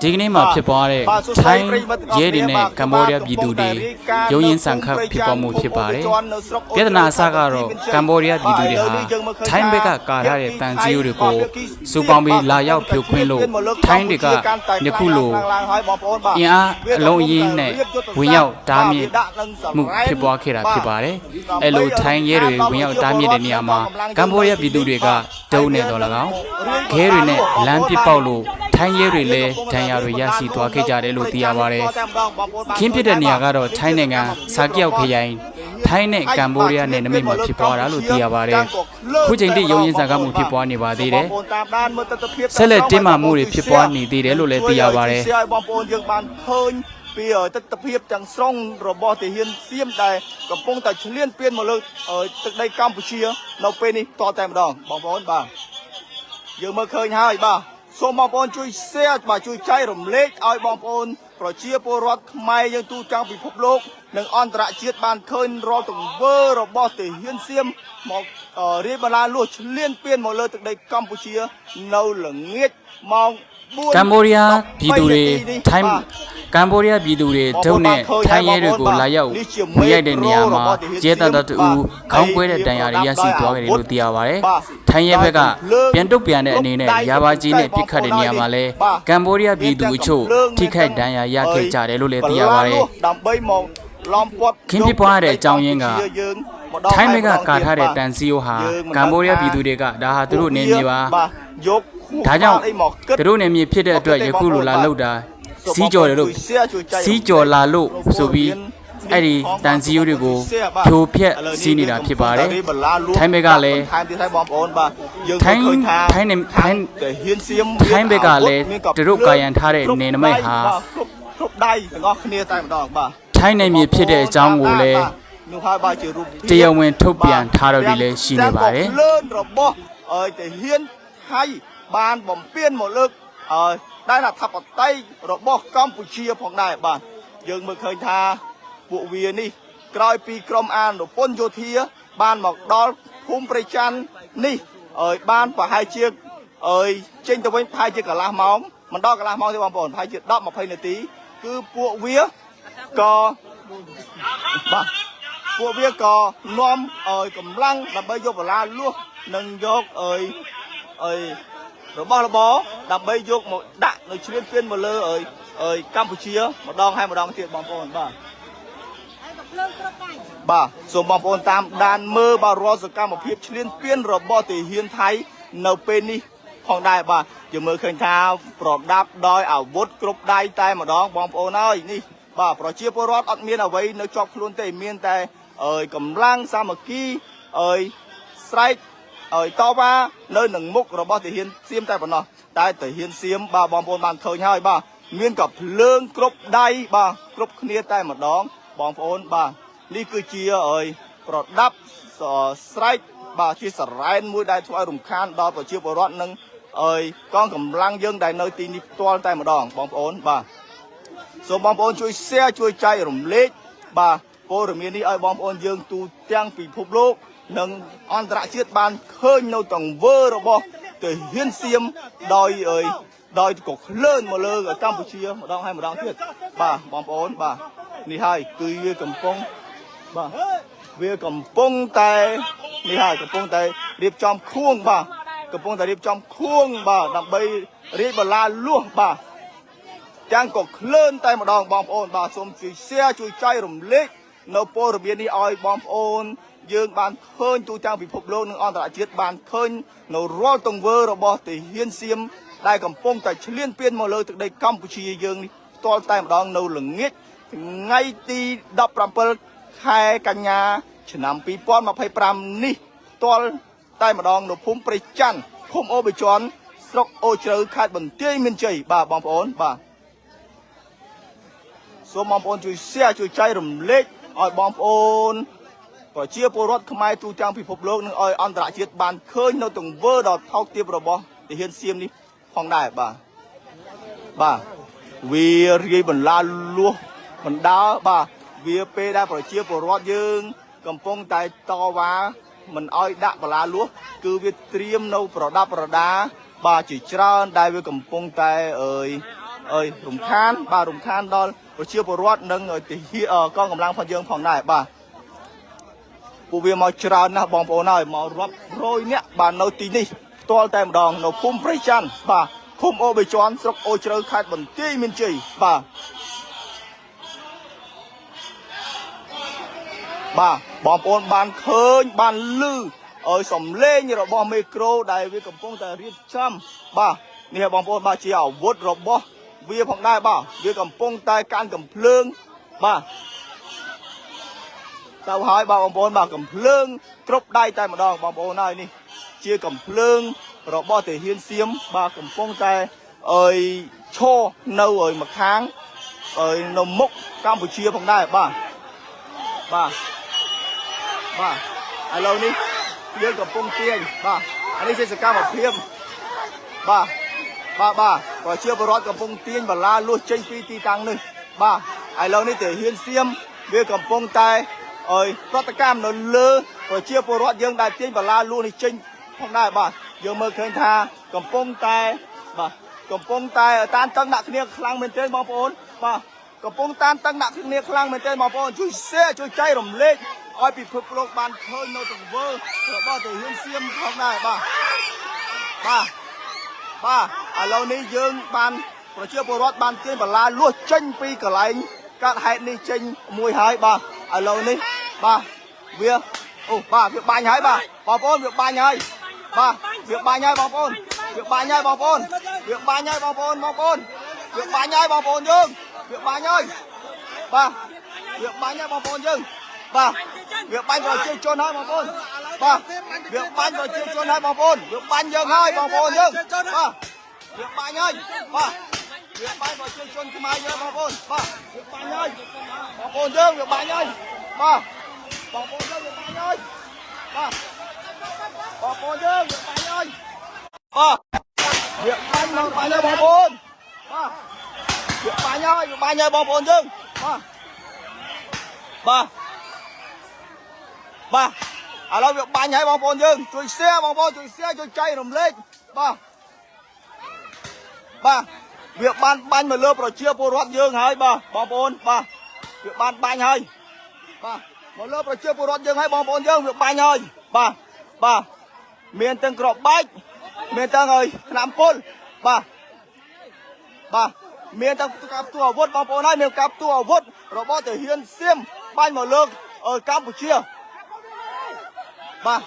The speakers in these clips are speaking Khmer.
ဒီကနေ့မှာဖြစ်ပွားတဲ့ បាទសួស្តី ထိုင်း ប្រិយមិត្តទាំងអ ရဲတွေ ស់គ្នា နဲ့ကမ္ဘောဒီးယားပြည်သူတွေရုံရင်းဆန်ခတ်ဖြစ်ပေါ်မှုဖြစ်ပါတယ်ပြဿနာအစကတော့ကမ္ဘောဒီးယားပြည်သူတွေဟာထိုင်းဘက်ကကာထားတဲ့တန်စီယိုတွေကိုစူပေါင်းပြီးလာရောက်ဖြိုခွင်းလို့ထိုင်းတွေကယခုလိုအင်အားအလုံးအရင်းနဲ့ဝင်ရောက်တားမြစ်မှုဖြစ်ပွားခဲ့တာဖြစ်ပါတယ်အဲလိုထိုင်းရဲတွေဝင်ရောက်တားမြစ်တဲ့နေရာမှာကမ္ဘောဒီးယားပြည်သူတွေကဒုံနေတော်၎င်းခဲတွေနဲ့လမ်းပစ်ပေါက်လို့ထိုင်းရဲတွေလည်းဒဏ်ရာတွေရရှိသွားခဲ့ကြတယ်လို့သိရပါတယ်။ခင်းဖြစ်တဲ့နေရာကတော့ထိုင်းနိုင်ငံစာကြောက်ခရိုင်ထိုင်းနဲ့ကမ္ဘောဒီးယားနယ်နိမိတ်မှာဖြစ်ပွားတာလို့သိရပါတယ်။ခုချိန်ထိရုံရင်းစကားမှုဖြစ်ပွားနေပါသေးတယ်။ဆက်လက်တင်းမာမှုတွေဖြစ်ပွားနေသေးတယ်လို့လည်းသိရပါတယ်။ ឲ្យបងប្អូនយើងបានឃើញពីទស្សនភាពទាំងស្រុងរបស់ទាហានសៀមដែលកំពុងតែឈ្លានពានមកលើទឹកដីកម្ពុជានៅពេលនេះតតែម្ដងបងប្អូនបាទយើងមើលឃើញហើយបាទសូមបងប្អូនជួយ share បាទជួយចែករំលែកឲ្យបងប្អូនប្រជាពលរដ្ឋខ្មែរយើងទូទាំងពិភពលោកនិងអន្តរជាតិបានឃើញរាល់ទង្វើរបស់ទាហានសៀមមករាយបន្លាលួសឈ្លានពានមកលើទឹកដីកម្ពុជានៅល្ងាចម៉ោង ကမ္ဘောဒီးယားပြည်သူတွေထိုင်းကမ္ဘောဒီးယားပြည်သူတွေဒုံနဲ့ထိုင်းရဲတွေကိုလာရောက်ဝင်ရိုက်တဲ့နေရာမှာရဲတပ်သားတူခေါင်းကွဲတဲ့တန်ရာတွေရရှိသွားခဲ့တယ်လို့သိရပါတယ်။ထိုင်းရဲဘက်ကပြန်တုတ်ပြန်တဲ့အနေနဲ့ရာဘာကြီးနဲ့ပစ်ခတ်တဲ့နေရာမှာလဲကမ္ဘောဒီးယားပြည်သူအချို့ထိခိုက်ဒဏ်ရာရခဲ့ကြတယ်လို့လည်းသိရပါတယ်။ ដើម្បីមកឡំពាត់ ခင်းဖြစ်ပွားတဲ့အကြောင်းရင်းကထိုင်းဘက်ကကာထားတဲ့တန်စီယိုဟာကမ္ဘောဒီးယားပြည်သူတွေကဒါဟာသူတို့နေမြေပါ បាទយកខួ ဒါကြောင့် អីមកគិត သူတို့နေမြေဖြစ်တဲ့အတွက်ယခုလိုလာလောက်တာစီးကြော်တယ်လို့စီးကြော်လာလို့ဆိုပြီးအဲ့ဒီတန်စီယိုတွေကိုဖြိုဖျက်စီးနေတာဖြစ်ပါတယ်ထိုင်းဘက်ကလည်း ថែមទៀតឲ្យបងប្អូនបាទយើង ထိုင်း ឃើញថា ထိုင်းနေထိုင်း ទាហានសៀម ထိုင်းဘက်ကလည်းသူတို့ကာယံထားတဲ့နေနမိတ်ဟာ បាទគ្រប់គ្រប់ដៃទាំងអស់គ្នាតែម្ដងបាទ ထိုင်းနေမြေဖြစ်တဲ့အကြောင်းကိုလည်း នោះហើយបាទជារូបភាព တရားဝင်ထုတ်ပြန်ထားတော်တွေလည်းရှိနေပါတယ် លឿនរបស់អើយទាហានថៃបានបំពេញមកលើកអើយដែនអធិបតេយ្យរបស់កម្ពុជាផងដែរបាទយើងមើលឃើញថាពួកវានេះក្រោយពីក្រមអានុពលយោធា បានមកដល់ភូមិព្រៃច័ន្ទនេះអើយបានប្រហែលជាអើយចេញទៅវិញប្រហែលជាកន្លះម៉ោងមិនដល់កន្លះម៉ោងទេបងប្អូនប្រហែលជា10 20នាទីគឺពួកវាក៏បាទ ពួកវាក៏នាំឲ្យកម្លាំងដើម្បីយកបន្លាលួសនិងយកឲ្យឲ្យរបស់របរដើម្បីយកមកដាក់នៅឈ្លានពានមកលើឲ្យឲ្យកម្ពុជាម្ដងហើយម្ដងទៀតបងប្អូនបាទបាទសូមបងប្អូនតាមដានមើលបាទរាល់សកម្មភាពឈ្លានពានរបស់ទាហានថៃនៅពេលនេះផងដែរបាទយើងមើលឃើញថាប្រដាប់ដោយអាវុធគ្រប់ដៃតែម្ដងបងប្អូនហើយនេះបាទប្រជាពលរដ្ឋអត់មានអ្វីនៅជាប់ខ្លួនទេមានតែអើយកម្លាំងសាមគ្គីអើយស្រែកអើយតវ៉ានៅនឹងមុខរបស់ទាហានសៀមតែប៉ុណ្ណោះតែទាហានសៀមបាទបងប្អូនបានឃើញហើយបាទមានក៏ភ្លើងគ្រប់ដៃបាទគ្រប់គ្នាតែម្ដងបងប្អូនបាទនេះគឺជាអើយប្រដាប់ស្រែកបាទជាសរ៉ែនមួយដែលធ្វើឲ្យរំខានដល់ប្រជាពលរដ្ឋនិងអើយកងកម្លាំងយើងដែលនៅទីនេះផ្ទាល់តែម្ដងបងប្អូនបាទ សូមបងប្អូនជួយ share ជួយចែករំលែកបាទព័ត៌មាននេះឲ្យបងប្អូនយើងទូទាំងពិភពលោកនិងអន្តរជាតិបានឃើញនៅទង្វើរបស់ទាហានសៀមដោយអើយដោយក៏ក្លឿនមកលើកម្ពុជាម្ដងហើយម្ដងទៀតបាទបងប្អូនបាទនេះហើយគឺវាកំពុងបាទវាកំពុងតែនេះហើយកំពុងតែរៀបចំខួងបាទកំពុងតែរៀបចំខួងបាទដើម្បីរាយបន្លាលួសបាទ ទាំងក៏ក្លឿនតែម្ដងបងប្អូនបាទសូមជួយ share ជួយចែករំលែកនៅព័ត៌មាននេះឲ្យបងប្អូនយើងបានឃើញទូទាំងពិភពលោកនិងអន្តរជាតិបានឃើញនៅរាល់ទង្វើរបស់ទាហានសៀមដែលកំពុងតែឈ្លានពានមកលើទឹកដីកម្ពុជាយើងនេះផ្ទាល់តែម្ដងនៅល្ងាចថ្ងៃទី17ខែកញ្ញាឆ្នាំ2025នេះផ្ទាល់តែម្ដងនៅភូមិព្រៃច័ន្ទឃុំអូបិជន់ស្រុកអូជ្រៅខេត្តបន្ទាយមានជ័យបាទបងប្អូនបាទ សូមបងប្អូនជួយ share ជួយចែករំលែកឲ្យបងប្អូនប្រជាពលរដ្ឋខ្មែរទូទាំងពិភពលោកនិងឲ្យអន្តរជាតិបានឃើញនៅទង្វើដ៏ថោកទាបរបស់ទាហានសៀមនេះផងដែរបាទបាទវារាយបន្លាលួសបណ្ដាបាទវាពេលដែលប្រជាពលរដ្ឋយើង កំពុងតែតវ៉ាមិនឲ្យដាក់បន្លាលួសគឺវាត្រៀមនៅប្រដាប់ប្រដាបាទជាច្រើនដែលវាកំពុងតែអើយ អើយរំខានបាទរំខានដល់ប្រជាពលរដ្ឋនិងទាហានកងកម្លាំងផងយើងផងដែរបាទពួកវាមកច្រើនណាស់បងប្អូនហើយមករាប់រយនាក់បាទនៅទីនេះផ្ទាល់តែម្ដងនៅភូមិព្រៃច័ន្ទបាទឃុំអូបេជន់ស្រុកអូជ្រៅខេត្តបន្ទាយមានជ័យបាទបាទបងប្អូនបានឃើញបានឮឲ្យសំឡេងរបស់មេក្រូដែលវាកំពុងតែរៀបចំបាទនេះបងប្អូនបាទជាអាវុធរបស់វាផងដែរបាទវាកំពុងតែកាន់កំភ្លើងបាទទៅហើយបាទបងប្អូនបាទកំភ្លើងគ្រប់ដៃតែម្ដងបងប្អូនហើយនេះជាកំភ្លើងរបស់ទាហានសៀមបាទកំពុងតែអើយឈរនៅឲ្យម្ខាងអើយនៅមុខកម្ពុជាផងដែរបាទបាទបាទឥឡូវនេះយើងកំពុងទាញបាទអានេះជាសកម្មភាពបាទបាទបាទប្រជាពលរដ្ឋកំពុងទាញបលាលួសចេញពីទីតាំងនេះបាទឥឡូវនេះទាហានសៀមវាកំពុងតែអើយប្រតិកម្មនៅលើប្រជាពលរដ្ឋយើងដែលទាញបលាលួសនេះចេញផងដែរបាទយើងមើលឃើញថាកំពុងតែបាទកំពុងតែតានតឹងដាក់គ្នាខ្លាំងមែនទែនបងប្អូនបាទកំពុងតានតឹងដាក់គ្នាខ្លាំងមែនទែនបងប្អូនជួយ share ជួយចែករំលែកឲ្យពិភពលោកបានឃើញនៅទង្វើរបស់ទាហានសៀមផងដែរបាទបាទបាទឥឡូវនេះយើងបានប្រជាពលរដ្ឋបានទាញបលាលួសចេញពីកន្លែងកាត់ហេតុនេះចេញមួយហើយបាទឥឡូវនេះបាទវាអូបាទវាបាញ់ហើយបាទបងប្អូនវាបាញ់ហើយបាទវាបាញ់ហើយបងប្អូនវាបាញ់ហើយបងប្អូនវាបាញ់ហើយបងប្អូនបងប្អូនវាបាញ់ហើយបងប្អូនយើងវាបាញ់ហើយបាទវាបាញ់ហើយបងប្អូនយើងបាទវាបាញ់ប្រជាជនហើយបងប្អូនបាទវាបាញ់ប្រជាជនហើយបងប្អូនវាបាញ់យើងហើយបងប្អូនយើងបាទវាបាញ់ហើយបាទវាបាញ់ប្រជាជនខ្មែរយើងបងប្អូនបាទវាបាញ់ហើយបងប្អូនយើងវាបាញ់ហើយបាទបងប្អូនយើងវាបាញ់ហើយបាទបងប្អូនយើងវាបាញ់ហើយបាទវាបាញ់មកបាញ់ហើយបងប្អូនបាទវាបាញ់ហើយវាបាញ់ហើយបងប្អូនយើងបាទបាទបាទឥឡូវវាបាញ់ហើយបងប្អូនយើងជួយ share បងប្អូនជួយ share ជួយចែករំលែកបាទបាទវាបានបាញ់មកលើប្រជាពលរដ្ឋយើងហើយបាទបងប្អូនបាទវាបានបាញ់ហើយបាទមកលើប្រជាពលរដ្ឋយើងហើយបងប្អូនយើងវាបាញ់ហើយបាទបាទមានទាំងក្របបែកមានទាំងហើយថ្នាំពុលបាទបាទមានទាំងការផ្ទុះអាវុធបងប្អូនហើយមានការផ្ទុះអាវុធរបស់ទាហានសៀមបាញ់មកលើកម្ពុជាបាទ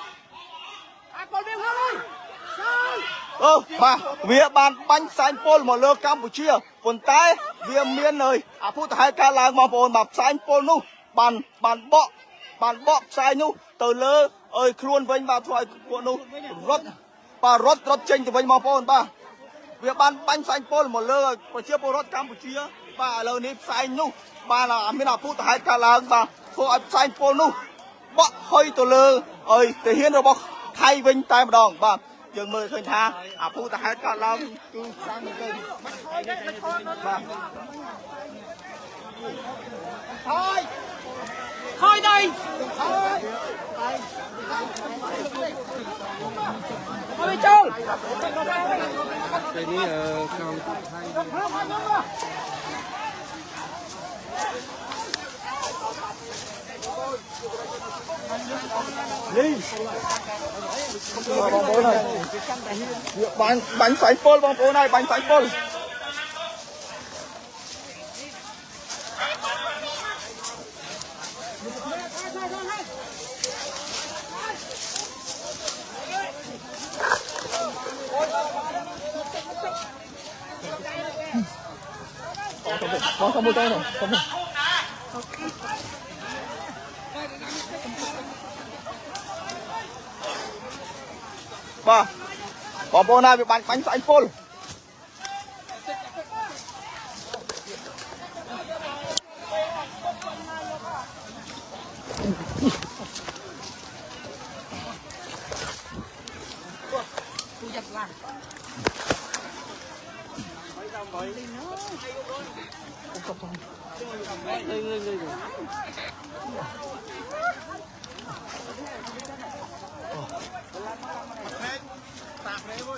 អឺបាទវាបានបាញ់ផ្សែងពុលមកលើកម្ពុជាប៉ុន្តែវាមានហើយអភូតហេតុកើតឡើងបងប្អូនបាទផ្សែងពុលនោះបានបានបកបានបកផ្សែងនោះទៅលើអើយខ្លួនវិញបាទធ្វើឲ្យពួកនោះរត់បាទរត់រត់ចេញទៅវិញបងប្អូនបាទវាបានបាញ់ផ្សែងពុលមកលើប្រជាពលរដ្ឋកម្ពុជាបាទឥឡូវនេះផ្សែងនោះបានមានអភូតហេតុកើតឡើងបាទធ្វើឲ្យផ្សែងពុលនោះបក់ហុយទៅលើអើយទាហានរបស់ថៃវិញតែម្ដងបាទយើងមើលឃើញថាអភូតហេតុកើតឡើងគឺខ្លាំងមែនទែនបាទហើយ Thôi đây. Thôi đi châu. ពេលនេះអឺកងទ័ពថៃ បងប្អូនហើយវាបាញ់បាញ់ផ្សែងពុលបងប្អូនហើយបាញ់ផ្សែងពុលបងសុំមួយទៅសុំមួយបាទបងប្អូនហើយវាបាញ់បាញ់ផ្សែងពុល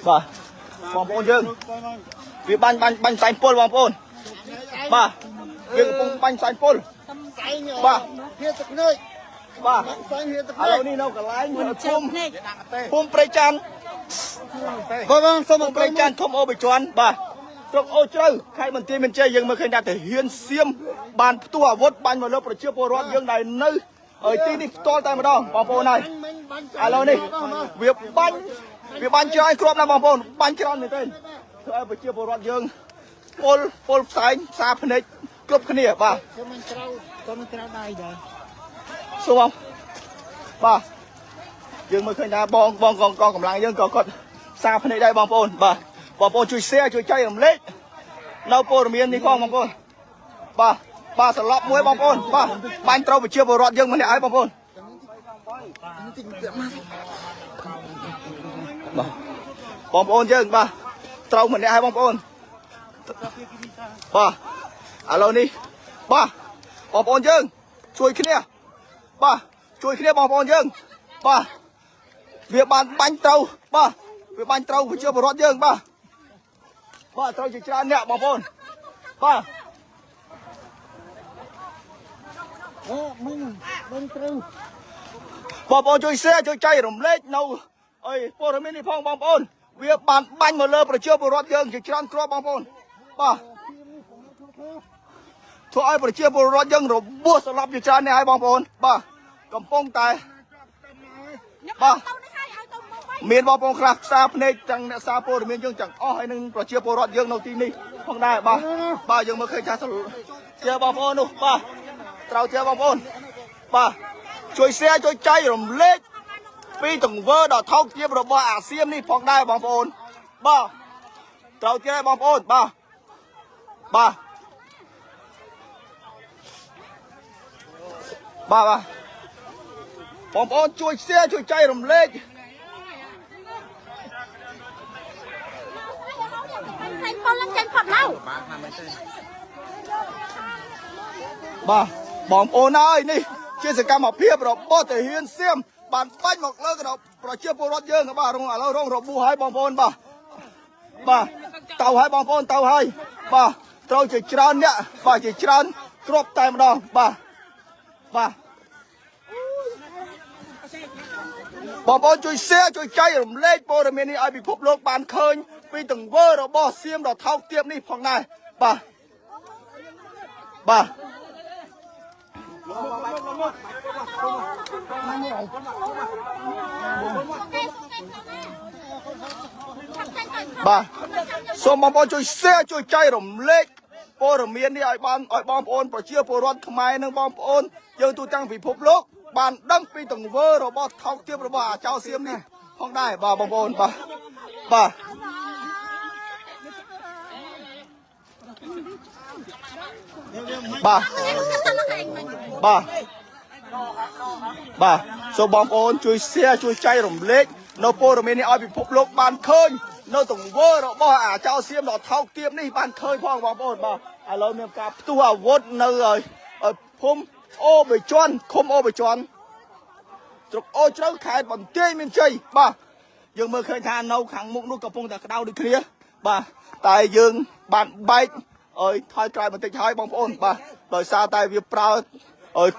បាទបងប្អូនយើង វាបាញ់បាញ់បាញ់ផ្សែងពុលបងប្អូនបាទវាកំពុងបាញ់ផ្សែងពុលបាទ ហៀទឹកភ្នែក បាទ ផ្សែងហៀទឹក ឥឡូវនេះនៅកន្លែងភូមិភូមិព្រៃច័ន្ទ បងបងសូម ភូមិព្រៃច័ន្ទឃុំអូបិជន់បាទស្រុកអូជ្រៅខេត្តបន្ទាយមានជ័យយើងមើលឃើញថាទាហានសៀមបានផ្ទុះអាវុធបាញ់មកលើប្រជាពលរដ្ឋយើងដែលនៅទីនេះផ្ទាល់តែម្ដងបងប្អូនហើយឥឡូវនេះវាបាញ់វាបាញ់ច្រើនគ្រាប់ណាស់បងប្អូនបាញ់ច្រើនមែនទែនធ្វើឲ្យប្រជាពលរដ្ឋយើងពលពលផ្សែងផ្សារភ្នែកគ្រប់គ្នាបាទ ខ្ញុំមិនក្រៅក៏មិនក្រៅដៃដែរ សួរបងបាទយើងមើលឃើញថាបងបងកងកងកម្លាំងយើងក៏គាត់ផ្សារភ្នែកដែរបងប្អូនបាទបងប្អូនជួយ share ជួយចែករំលែកនៅព័ត៌មាននេះផងបងប្អូនបាទបាទសន្លប់មួយបងប្អូនបាទបាញ់ត្រូវប្រជាពលរដ្ឋយើងម្នាក់ហើយបងប្អូនបាទបងប្អូនយើងបាទត្រូវម្នាក់ហើយបងប្អូនបាទឥឡូវនេះបាទបងប្អូនយើងជួយគ្នា បាទជួយគ្នាបងប្អូនយើងបាទវាបានបាញ់ត្រូវបាទវាបាញ់ត្រូវប្រជាពលរដ្ឋយើងបាទបាទត្រូវជាច្រើនអ្នកបងប្អូនបាទ អូមិញមិនត្រូវ បងប្អូនជួយ share ជួយចែករំលែកនៅអីព័ត៌មាននេះផងបងប្អូនវាបានបាញ់មកលើប្រជាពលរដ្ឋយើងជាច្រើនគ្រាប់បងប្អូនបាទធ្វើឲ្យប្រជាពលរដ្ឋយើងរបួសស្លាប់ជាច្រើនអ្នកហើយបងប្អូនបាទកំពុងតែ បាទ ទៅនេះហើយឲ្យទៅមកវិញ មានបងប្អូនខ្លះផ្សារភ្នែកទាំងអ្នកសារព័ត៌មានយើងទាំងអស់ហើយនឹងប្រជាពលរដ្ឋយើងនៅទីនេះផងដែរបាទបាទយើងមើលឃើញថាជាបងប្អូននោះបាទត្រូវជាបងប្អូនបាទជួយ share ជួយចែករំលែកពីទង្វើដ៏ថោកទាបរបស់អាស៊ាននេះផងដែរបងប្អូនបាទត្រូវជាបងប្អូនបាទបាទបាទបាទបងប្អូនជួយ share ជួយចែករំលែក ផ្សេងប៉ុលឡើងចេញផុតឡៅ បាទបងប្អូនអើយនេះជាសកម្មភាពរបស់ទាហានសៀមបានបាញ់មកលើកប្រជាពលរដ្ឋយើងបាទរងឥឡូវរងរបួសហើយបងប្អូនបាទបាទទៅហើយបងប្អូនទៅហើយបាទត្រូវជាច្រើនអ្នកបាទជាច្រើនគ្រាប់តែម្ដងបាទបាទបងប្អូនជួយ share ជួយចែករំលែកព័ត៌មាននេះឲ្យពិភពលោកបានឃើញពីទង្វើរបស់សៀមដ៏ថោកទាបនេះផងដែរបាទបាទ គេសុំគេទៅណាខាប់ចេញទៅ បាទសូមបងប្អូនជួយ share ជួយចែករំលែកព័ត៌មាននេះឲ្យបានឲ្យបងប្អូនប្រជាពលរដ្ឋខ្មែរនិងបងប្អូនយើងទូទាំងពិភពលោកបានដឹងពីទង្វើរបស់ថោកទាបរបស់អាចោសៀមនេះផងដែរបាទបងប្អូនបាទបាទបាទ ទៅមកឯងមិញ បាទបាទសូមបងប្អូនជួយ share ជួយចែករំលែកនៅព័ត៌មាននេះឲ្យពិភពលោកបានឃើញនៅទង្វើរបស់អាចោសៀមដ៏ថោកទាបនេះបានឃើញផងបងប្អូនបាទឥឡូវមានការផ្ទុះអាវុធនៅឲ្យភូមិអូបិជន់ឃុំអូបិជន់ស្រុកអូជ្រៅខេត្តបន្ទាយមានជ័យបាទយើងមើលឃើញថានៅខាងមុខនោះកំពុងតែក្តៅដូចគ្នាបាទតែយើងបានបែកឲ្យថយក្រោយបន្តិចហើយបងប្អូនបាទដោយសារតែវាប្រើឲ្យ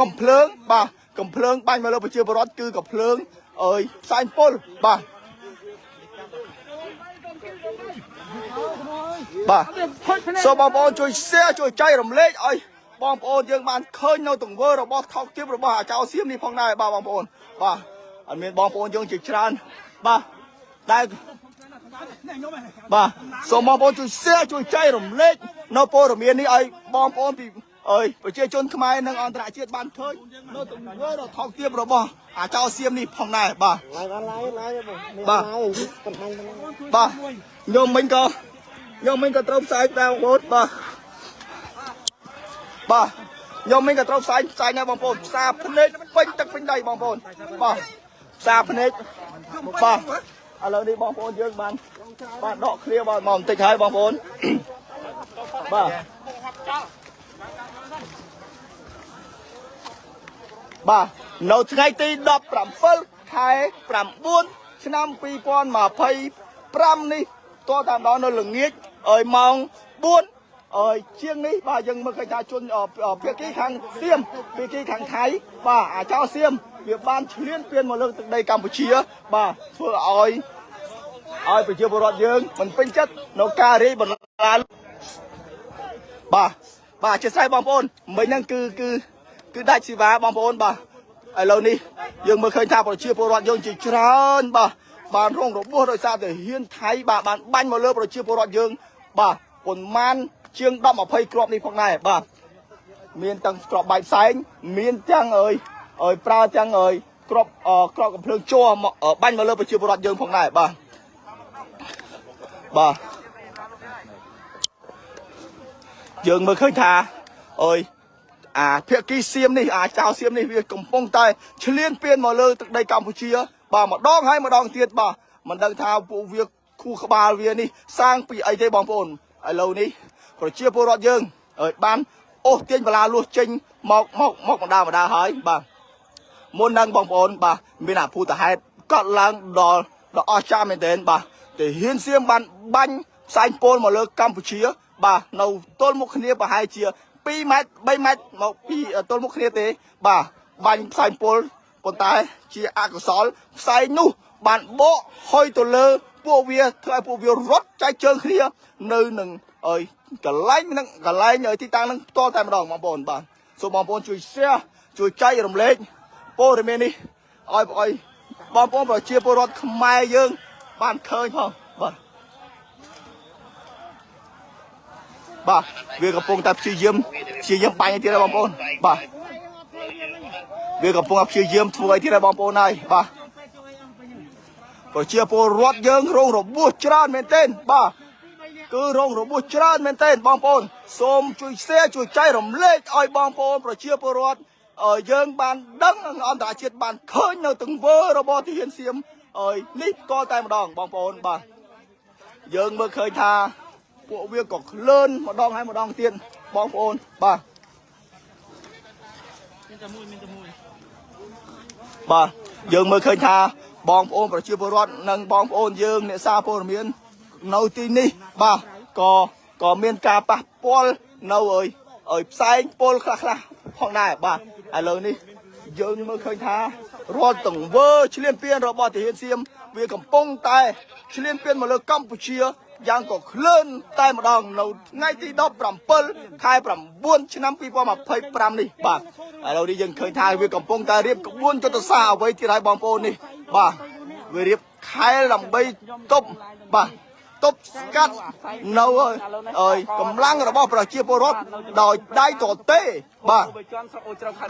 កំភ្លើងបាទកំភ្លើងបាញ់មកលើប្រជាពលរដ្ឋគឺកំភ្លើងឲ្យផ្សែងពុលបាទបាទសូមបងប្អូនជួយ share ជួយចែករំលែកឲ្យបងប្អូនយើងបានឃើញនៅទង្វើរបស់ថោកទាបរបស់អាចោសៀមនេះផងដែរបាទបងប្អូនបាទអត់មានបងប្អូនយើងជាច្រើនបាទតែបាទសូមបងប្អូនជួយ share ជួយចែករំលែកនៅព័ត៌មាននេះឲ្យបងប្អូនពីអើយប្រជាជនខ្មែរនិងអន្តរជាតិបានឃើញនៅទង្វើដ៏ថោកទាបរបស់អាចោសៀមនេះផងដែរបាទ ឡាយបានឡាយឡាយបង បាទ កំហាញ់ហ្នឹង បាទខ្ញុំមិញក៏ខ្ញុំមិញក៏ត្រូវផ្សាយដែរបងប្អូនបាទបាទខ្ញុំមិញក៏ត្រូវផ្សាយផ្សាយដែរបងប្អូនផ្សារភ្នែកពេញទឹកពេញដីបងប្អូនបាទផ្សារភ្នែកបាទឥឡូវនេះបងប្អូនយើងបានបាទដកឃ្លាបាទមកបន្តិចហើយបងប្អូនបាទបាទនៅថ្ងៃទី17ខែ9ឆ្នាំ2025នេះតតាមដល់នៅល្ងាច អើយម៉ោង4អើយជាងនេះបាទយើងមើលឃើញថាជនភាគីខាងសៀមភាគីខាងថៃបាទអាចោសៀមវាបានឈ្លានពានមកលើទឹកដីកម្ពុជា បាទធ្វើឲ្យឲ្យប្រជាពលរដ្ឋយើងមិនពេញចិត្តនៅការរាយបន្លាលបាទបាទអធិស្ឋានបងប្អូនមិញហ្នឹងគឺគឺគឺដាច់សេវាបងប្អូនបាទឥឡូវនេះយើងមើលឃើញថាប្រជាពលរដ្ឋយើងជាច្រើនបាទបានរងរបួសដោយសារតែហ៊ានថៃបាទបានបាញ់មកលើប្រជាពលរដ្ឋយើង បាទប៉ុន្មានជាង10 20គ្រាប់នេះផងដែរបាទមានទាំងគ្រាប់បែកផ្សែងមានទាំងអើយអើយប្រើទាំងអើយគ្រាប់គ្រាប់កំភ្លើងជ័រមកបាញ់មកលើប្រជាពលរដ្ឋយើងផងដែរបាទបាទយើងមើលឃើញថាអើយអាភៀកគីសៀមនេះអាចៅសៀមនេះវាកំពុងតែឈ្លានពានមកលើទឹកដីកម្ពុជា បាទម្ដងហើយម្ដងទៀតបាទមិនដឹងថាពួកវាខួរក្បាលវានេះសាងពីអីទេបងប្អូនឥឡូវនេះប្រជាពលរដ្ឋយើងអើយបានអូសទាញបលាលួសចេញមកមកមកម្ដងម្ដងហើយបាទមុននឹងបងប្អូនបាទមានអភូតហេតុកត់ឡើងដល់ដល់អស្ចារ្យមែនទែនបាទទាហានសៀមបានបាញ់ផ្សែងពុលមកលើកម្ពុជា បាទនៅទល់មុខគ្នាប្រហែលជា2ម៉ែត្រ3ម៉ែត្រមកពីទល់មុខគ្នាទេ បាទបាញ់ផ្សែងពុលប៉ុន្តែជាអកុសលផ្សែងនោះបានបកហុយទៅលើពួកវាធ្វើឲ្យពួកវារត់ចែកជើងគ្នានៅនឹងអើយកន្លែងនឹងកន្លែងទីតាំងនឹងផ្ទាល់តែម្ដងបងប្អូនបាទសូមបងប្អូនជួយ share ជួយចែករំលែកព័ត៌មាននេះឲ្យឲ្យបងប្អូនប្រជាពលរដ្ឋខ្មែរយើង បានឃើញផងបាទបាទវាកំពុងតែព្យាយាមព្យាយាមបាញ់ឲ្យទៀតហើយបងប្អូនបាទវាកំពុងតែព្យាយាមធ្វើឲ្យទៀតហើយបងប្អូនហើយបាទប្រជាពលរដ្ឋយើងរងរបួសច្រើនមែនទែនបាទគឺរងរបួសច្រើនមែនទែនបងប្អូនសូមជួយ share ជួយចែករំលែកឲ្យបងប្អូនប្រជាពលរដ្ឋយើងបានដឹងអន្តរជាតិបានឃើញនៅទង្វើរបស់ទាហានសៀមអើយនេះផ្ទាល់តែម្ដងបងប្អូនបាទយើងមើលឃើញថាពួកវាក៏ក្លឿនម្ដងហើយម្ដងទៀតបងប្អូនបាទបាទយើងមើលឃើញថាបងប្អូនប្រជាពលរដ្ឋនិងបងប្អូនយើងអ្នកសារព័ត៌មាននៅទីនេះបាទក៏ក៏មានការប៉ះពាល់នៅអើយអើយផ្សែងពុលខ្លះខ្លះផងដែរបាទឥឡូវនេះយើងមើលឃើញថារាល់ទង្វើឈ្លានពានរបស់ទាហានសៀមវាកំពុងតែឈ្លានពានមកលើកម្ពុជាយ៉ាងក៏ក្លឿនតែម្ដងនៅថ្ងៃទី17ខែ9ឆ្នាំ2025នេះបាទឥឡូវនេះយើងឃើញថាវាកំពុងតែរៀបក្បួនយុទ្ធសាស្ត្រអ្វីទៀតហើយបងប្អូននេះបាទវារៀបខែលដើម្បីទប់បាទទប់ស្កាត់នៅអើយកម្លាំងរបស់ប្រជាពលរដ្ឋដោយដៃទទេបាទ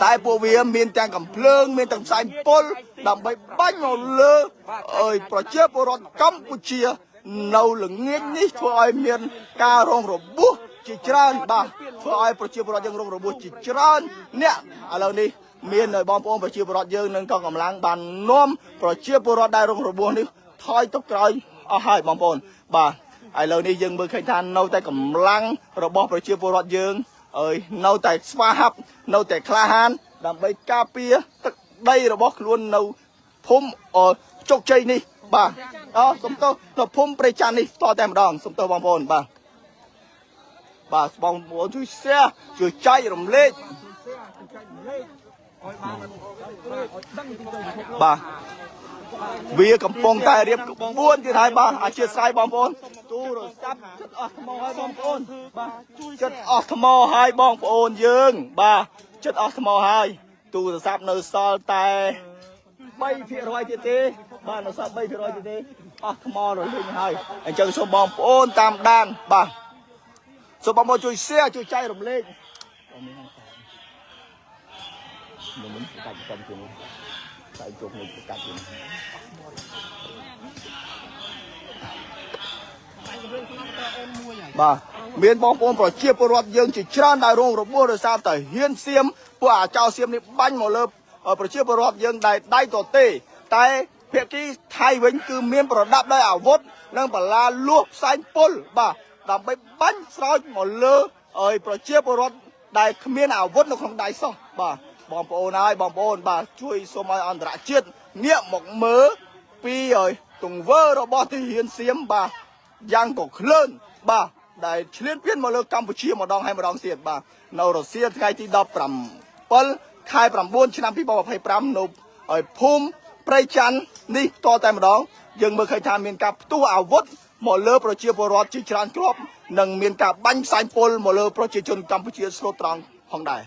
តែពួកវាមានទាំងកំភ្លើងមានទាំងផ្សែងពុលដើម្បីបាញ់មកលើអើយប្រជាពលរដ្ឋកម្ពុជា នៅល្ងាចនេះធ្វើឲ្យមានការរងរបួសជាច្រើនបាទធ្វើឲ្យប្រជាពលរដ្ឋយើងរងរបួសជាច្រើនអ្នកឥឡូវនេះមានបងប្អូនប្រជាពលរដ្ឋយើងនឹងកងកម្លាំងបាននាំប្រជាពលរដ្ឋដែលរងរបួសនេះថយទៅក្រោយអស់ហើយបងប្អូនបាទឥឡូវនេះយើងមើលឃើញថានៅតែកម្លាំងរបស់ប្រជាពលរដ្ឋយើងអើយនៅតែស្វាហាប់នៅតែក្លាហានដើម្បីការពារទឹកដីរបស់ខ្លួននៅភូមិជោគជ័យនេះបាទអូសំទោសនៅភូមិព្រៃច័ន្ទនេះតតែម្ដងសំទោសបងប្អូនបាទបាទបងប្អូនជួយ share ជួយចែករំលែកបាទវាកំពុងតែរៀបក្បួនទៀតហើយបាទអធិស្ឋានបងប្អូនទូរស័ព្ទចិត្តអស់ថ្មហើយបងប្អូនបាទចិត្តអស់ថ្មហើយបងប្អូនយើង បាទចិត្តអស់ថ្មហើយទូរស័ព្ទនៅសល់តែ3%ទៀតទេបាទនៅសល់3%ទៀតទេអស់ថ្មរលីងហើយអញ្ចឹងសូមបងប្អូនតាមដានបាទសូមបងប្អូនជួយ share ជួយចែករំលែកមុនកាច់កំជាងតែជុំនេះកាច់ជាងបាទមានបងប្អូនប្រជាពលរដ្ឋយើងជាច្រើនដែលរងរបួសដោយសារតែហ៊ានសៀមពួកអាចោសៀមនេះបាញ់មកលើប្រជាពលរដ្ឋយើងដែលដៃទទេតែភាគីថៃវិញគឺមានប្រដាប់ដោយអាវុធនិងបលាលួសផ្សែងពុលបាទដើម្បីបាញ់ស្រោចមកលើឲ្យប្រជាពលរដ្ឋដែលគ្មានអាវុធនៅក្នុងដៃសោះបាទបងប្អូនហើយបងប្អូនបាទជួយសូមឲ្យអន្តរជាតិងាកមកមើលពីឲ្យទង្វើរបស់ទាហានសៀមបាទយ៉ាងក៏ក្លឿនបាទ ដែលឈ្លានពានមកលើកម្ពុជាមួយដងហើយម្ដងទៀតបាទនៅរុស្ស៊ីថ្ងៃទី17ខែ9ឆ្នាំ2025នៅឲ្យភូមិព្រៃច័ន្ទនេះតតែម្ដងយើងមើលឃើញថាមានការផ្ទុះអាវុធមកលើប្រជាពលរដ្ឋជាច្រើនគ្រាប់និងមានការបាញ់ផ្សាញ់ពុលមកលើប្រជាជនកម្ពុជាស្លូតត្រង់ផងដែរ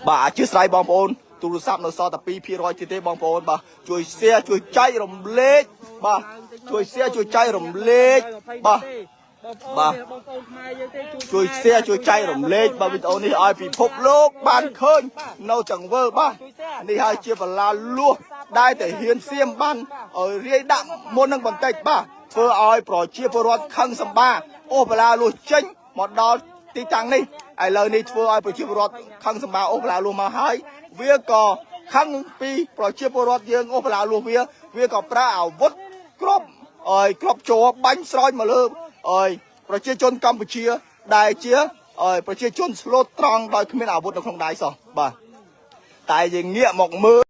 បាទអធិស្ឋានបងប្អូនទូរស័ព្ទនៅសល់តែ2%ទៀតទេបងប្អូនបាទជួយ share ជួយចែករំលែកបាទជួយ share ជួយចែករំលែកបាទ បងប្អូនបងប្អូនខ្មែរយើងទេ ជួយ ជួយ share ជួយចែករំលែកបាទវីដេអូនេះឲ្យពិភពលោកបានឃើញនៅចង្វើបាទនេះហើយជាបលាលួសដែលតែហ៊ានសៀមបានឲ្យរាយដាក់មុននឹងបន្តិចបាទធ្វើឲ្យប្រជាពលរដ្ឋខឹងសម្បាអូសបលាលួសចេញមកដល់ទីតាំងនេះឥឡូវនេះធ្វើឲ្យប្រជាពលរដ្ឋខឹងសម្បាអូសបលាលួសមកហើយវាក៏ខឹងពីប្រជាពលរដ្ឋយើងអូសបលាលួសវាវាក៏ប្រើអាវុធគ្រាប់ឲ្យគ្រាប់ចូលបាញ់ស្រោចមកលើឲ្យប្រជាជនកម្ពុជាដែលជាឲ្យប្រជាជនស្លូតត្រង់ដោយគ្មានអាវុធនៅក្នុងដៃសោះបាទតែយើងងាកមកមើល